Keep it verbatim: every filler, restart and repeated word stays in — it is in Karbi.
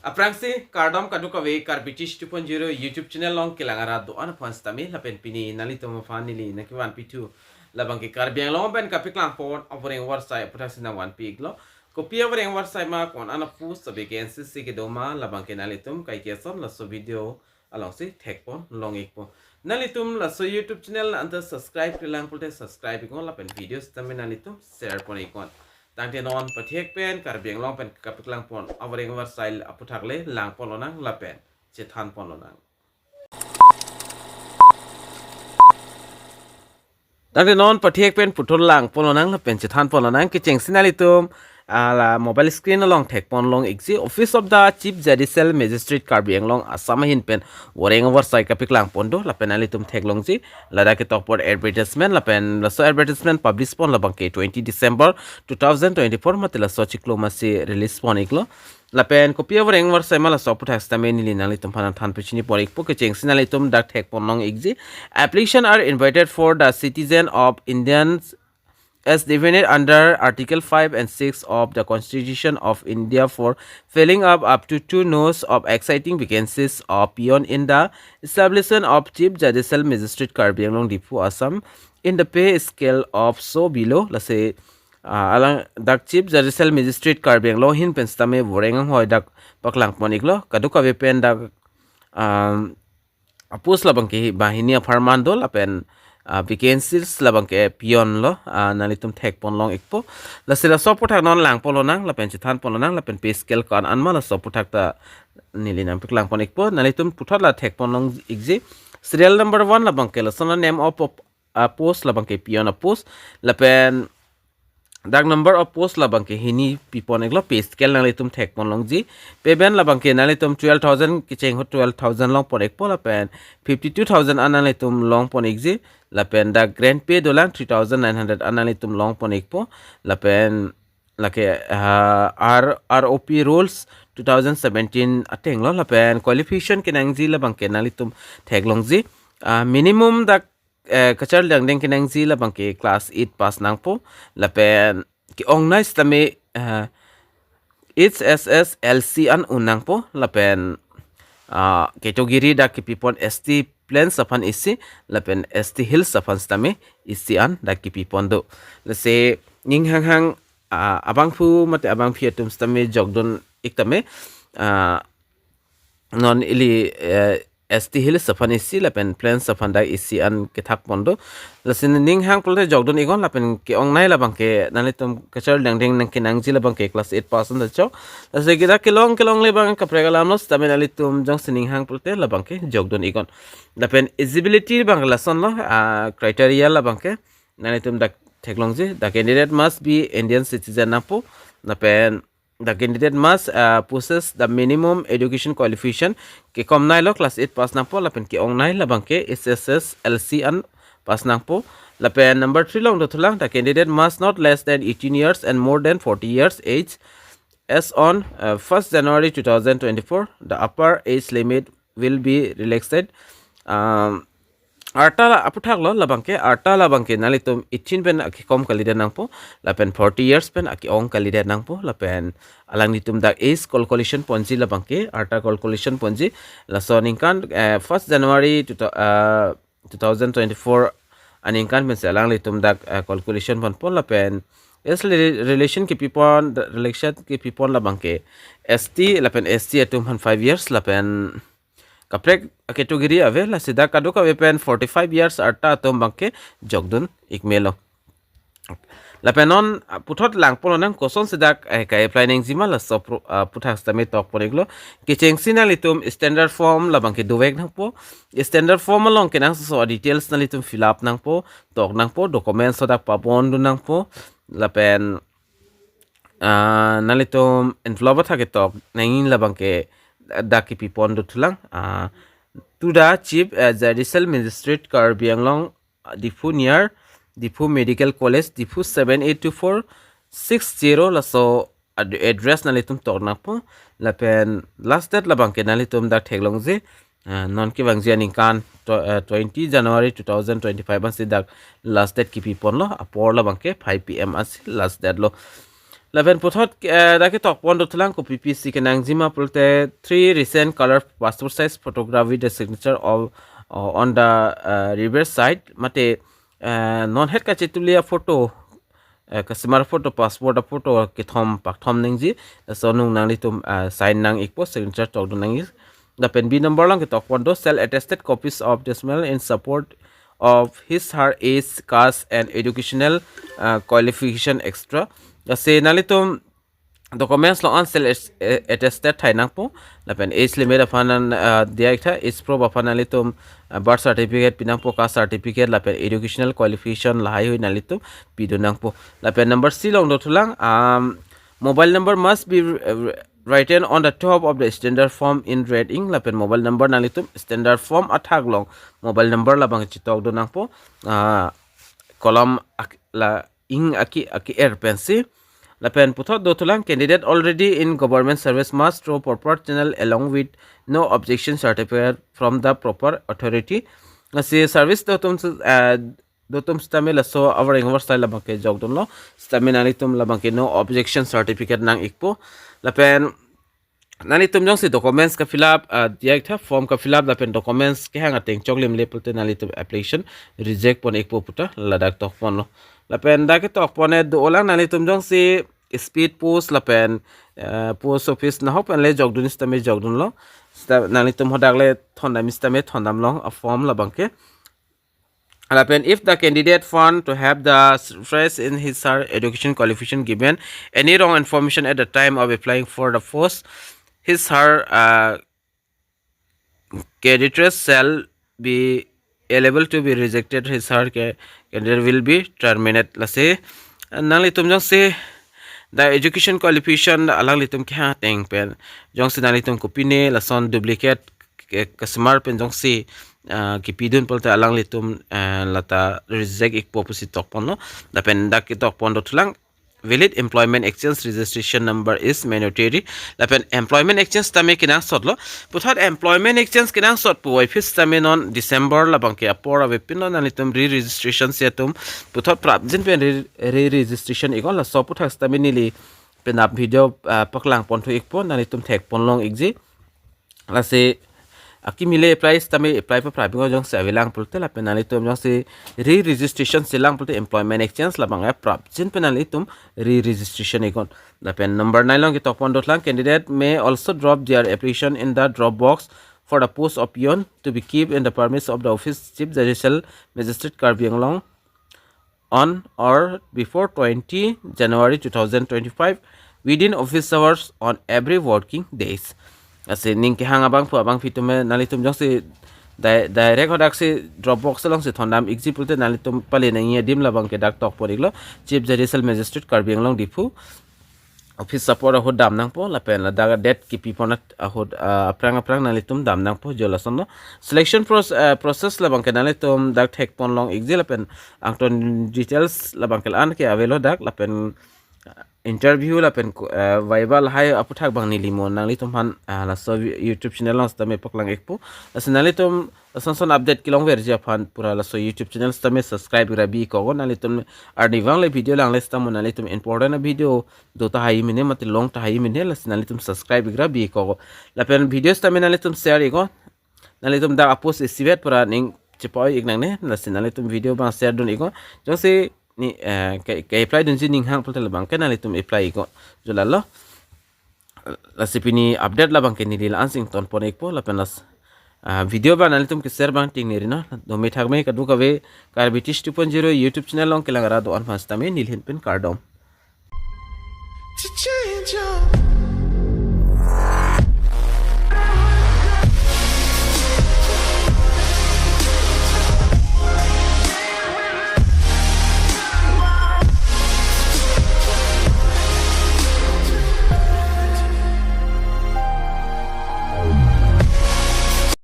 Aphrangsi kardom kadokave Karbi Tish two point zero YouTube channel along kelang arat do-an aphan sitame lapen pini nanglitum aphan neli nangkevanpi thu labang ke Karbi Anglong pen kapaklang pon avoreng avarsai aputhak si nangvanpi iklo. Kopi avoreng avarsai ma, ko-an a post, vacancy si kedo ma, labang ke nanglitum kaike ason laso video alongsi thekpon long ikpo. Nanglitum laso YouTube channel anta subscribe-kle lang pulote subscribe iknon lapen video sitame nanglitum share pon iknon. Tangte non pathek pen Karbi Anglong pen kapaklang pon avoreng avarsai aputhak le lang pon lonang lapen chethan pon lonang. Tangte non pathek pen puthot lang pon lonang lapen chethan pon lonang. Kechengsi nanglitum, ah, la mobile screen along thekpon long iksi, Office of the Chief Judicial Magistrate Karbi Anglong Assam ahin pen avoreng avarsai kapaklang pon do, lapen nanglitum theklongji. Ladak ketok apor advertisement, lapen laso advertisement publish pon labang ke twenty December two thousand twenty-four mate laso chiklo masi release pon iklo. Lapen kopi avoreng avarsai ma laso aputhak sitame neli nanglitum aphan than pachini pon ikpo. Kechengsi nanglitum dak thekpon long ikji. Application are invited for the citizen of Indians as defined under Article five and six of the Constitution of India for filling up up to two noes of existing vacancies of peon in the establishment of Chief Judicial Magistrate Karbi Anglong Diphu Assam in the pay scale of so below. Lasi, ah, alang dak Chief Judicial Magistrate Karbi Anglong ahin pen sitame avoreng anghoi dak paklang pon iklo. Kadokave pen dak, um, a post labang ke banghini apharman do lapen, ah, vacancies labang ke peon lo, ah, nanglitum thekpon long ikpo. Lasi laso aputhak non lang pon lonang lapen chethan pon lonang lapen pay scale ko-an an ma laso aputhak ta neli nangpaklang pon ikpo. Nanglitum puthot la thekpon long ikji. Serial number one labang ke lason name of, of, ah, post labang ke peon a post lapen dak number of post labang ke hini pipon iklo, pay scale nanglitum thekpon longji. Payment labang ke nanglitum twelve thousand kecheng ahut twelve thousand long pon ikpo lapen fifty-two thousand an nanglitum long pon ikji. Lapen dak grant pay dolang three thousand nine hundred an nanglitum long pon ikpo. Lapen lake, ah, R, R O P rules two thousand seventeen ateng lo, lapen qualification kenangji labang ke nanglitum theklongji. Ah, minimum dak, eh, kacharli angdeng kenangji labang ke class eight pass nangpo, lapen ke-ongnei sitame, eh, H S S L C an un nangpo, lapen, ah, category dak kepipon S T Plains aphan isi, lapen S T Hills aphan sitame isi an dak kepipon do. Lasi ning hanghang, ah, abangphu mate abangphi atum sitame jokdun ik tame, ah, non ili, eh, S T Hills aphan isi lapen Plains aphan dak isi an kethak pon do. Lasi ning hang pulote jokdun iknon lapen ke-ongnei labang ke nanglitum kacharli angdeng nangkenangji labang ke class eight pass an ta chok. Lasi ke dak kelong kelongle abang kaprek alam lo sitame nanglitum jongsi ning hang pulote labang ke jokdun iknon. Lapen eligibility abang lason lo, ah, criteria labang ke nanglitum dak theklongji. The candidate must be Indian citizen nangpo. Lapen the candidate must, uh, possess the minimum education qualification. Kekomnei lo class eight pass nangpo lapen ke-ongnei labang ke H S S L C an pass nangpo. Lapen number three along dothulang, the candidate must not less than eighteen years and more than forty years age as on, uh, first January two thousand twenty-four. The upper age limit will be relaxed. Um, arta la aputhak lo labang ke, arta labang ke nanglitum eighteen pen akekom kalidet nangpo, lapen forty years pen ake-ong kalidet nangpo, lapen alanglitum dak age calculation ponji labang ke, arta calculation ponji, laso aningkan, eh, first January two, uh, two thousand twenty-four aningkan pensi alanglitum dak, eh, calculation ponpo, lapen age rela-, relation kepipon, relaxation kepipon labang ke S T lapen S C atum aphan five years, lapen kaprek a-category ave, lasi dak kadokave pen forty-five years arta atum abang ke jokdun ik melo. Lapen non, ah, puthot lang pon lonang kosonsi dak, eh, ka-apply nangji ma laso pro-, ah, aputhak sitame tok pon iklo. Kechengsi nanglitum standard form labang ke dovek nangpo. Standard form along kenangsot a-details nanglitum fill up nangpo, tok nangpo, documents ladak pabon dun nangpo. Lapen, ah, nanglitum envelope athak ketok nangji labang ke dak kepipon dothulang. Ah, to the Chief, eh, Judicial Magistrate Karbi Anglong, uh, Diphu near Diphu Medical College, Diphu seven eight two four six zero, laso ad-, address nanglitum tok nangpo. Lapen last date labang ke nanglitum dak theklongji, uh, non kevangji aningkan to-, uh, twenty January two thousand twenty-five ansi dak last date kepipon lo, apor labang ke five P M ansi last date lo. Lapen puthot, eh, dak ketok pon dothulang, kopi pisi kenangji ma pulote three recent color passport size photograph with the signature of, uh, on the, uh, reverse side, mate, eh, non het kachetuli aphoto, eh, kasimar photo, passport aphoto kethom pakthom nangji. So nung nanglitum, eh, sign nang ikpo, signature tokdun nangji. Lapen B number along ketok pon do, self attested copies of document in support of his her age, caste and educational, uh, qualification, et cetera. Lasi nanglitum documents along an self, eh, attested thai nangpo. Lapen age limit aphan an, uh, diya iktha, age proof aphan nanglitum, uh, birth certificate pi nangpo, caste certificate, lapen educational qualification lahaihui nanglitum pidun nangpo. Lapen number C along dothulang, um, mobile number must be, uh, written on the top of the standard form in red ink. Lapen mobile number nanglitum standard form athak along mobile number labang chetokdun nangpo, ah, column ak-, la ink aki, aki-er pensi. Lapen puthot dothulang, candidate already in government service must through proper channel along with no objection certificate from the proper authority. Lasi service dotum, ah, dotum sitame laso avar ingvar style labang ke jokdunlo. Sitame nanglitum labang ke no objection certificate nang ikpo. Lapen nanglitum jongsi documents ka fill up, ah, diya iktha, form ka fill up, lapen documents kehang ateng choklim le pulote nanglitum application reject pon ikpo puta ladak tok ponlo. Lapen dak ketok pon-e dolang, nanglitum jongsi speed post lapen, eh, post office nahok pen le jokdun sitame jokdunlo. Sita nanglitum hadak le thondam sitame thondam long a form labang ke. Lapen if the candidate found to have the fresh in his her education qualification given any wrong information at the time of applying for the post, his her, uh, candidature shall be liable to be rejected, his her ca-, candidate will be terminated. Lasi nanglitum jongsi the education qualification alanglitum kehang ateng pen jongsi nanglitum kopine lason duplicate ke-, kasimar pen jongsi, ah, kipidun pulote alanglitum, ah, lata reject ikpo pusi tok ponlo. Lapen dak ketok pon dothulang, valid employment exchange registration number is mandatory. Lapen employment exchange tame kenangsotlo. Puthot employment exchange kenangsot puvoiphit sitame non December labang ke apor avepinlo, nanglitum re-registration si atum puthot prapjin pen re-, re-registration iknon. Laso aputhak sitame neli penap video, ah, paklang ponthu ikpo, nanglitum thek pon long ikji. Lasi akimi le apply sitame apply paprap iknon, jongsi avelang pulote. Lapen nanglitum jongsi re-registration si lang pulote employment exchange labang ke prapjin pen nanglitum re-registration iknon. Lapen number nine along ketok pon dothulang, candidate may also drop their application in the drop box for the post of peon to be kept in the premise of the office Chief Judicial Magistrate Karbi Anglong on or before twenty January two thousand twenty-five within office hours on every working days. Lasi ning kehang abangphu abangpi atum nanglitum jongsi di-, direct hadak si drop box along si thondam ikji pulote nanglitum pale nangji adim labang ke dak tok pon iklo, Chief Judicial Magistrate Karbi Anglong Diphu, office apor ahut dam nangpo, lapen ladak date kipi pon ahut, ah, aphrang aphrang nanglitum dam nangpo, jo lasonlo. Selection proce-, ah, process labang ke nanglitum dak thek pon long ikji, lapen angton details labang ke la-an ke avelo dak, lapen, ah, interview lapen ko-, ah, viva lahai aputhak abang neli mo nanglitum aphan, ah, laso YouTube channel along sitame paklang ikpo. Lasi nanglitum lason son update kelongverji aphan pura laso YouTube channel sitame subscribe ikra bi iknon. Nanglitum arnivang le video langle sitame nanglitum important a video do tahai mene mate long tahai mene, lasi nanglitum subscribe ikra bi iknon. Lapen video sitame nanglitum share iknon. Nanglitum dak a-post isivet pura ning chepao ik nangne, lasi nanglitum video abang share dun iknon. Jongsi ne, eh, ke, ke-apply dunji ning hang pulote labang ke nanglitum apply iknon. Jo lalo. Lasi pini update labang ke neli la-an si ington pon ikpo, lapen las-, ah, video abang nanglitum ke-share abang ting neri no. Dome thakme kadokave Karbi Tish two point zero YouTube channel along kelang ra do-an aphan sitame neli ahin pen kardom. To change your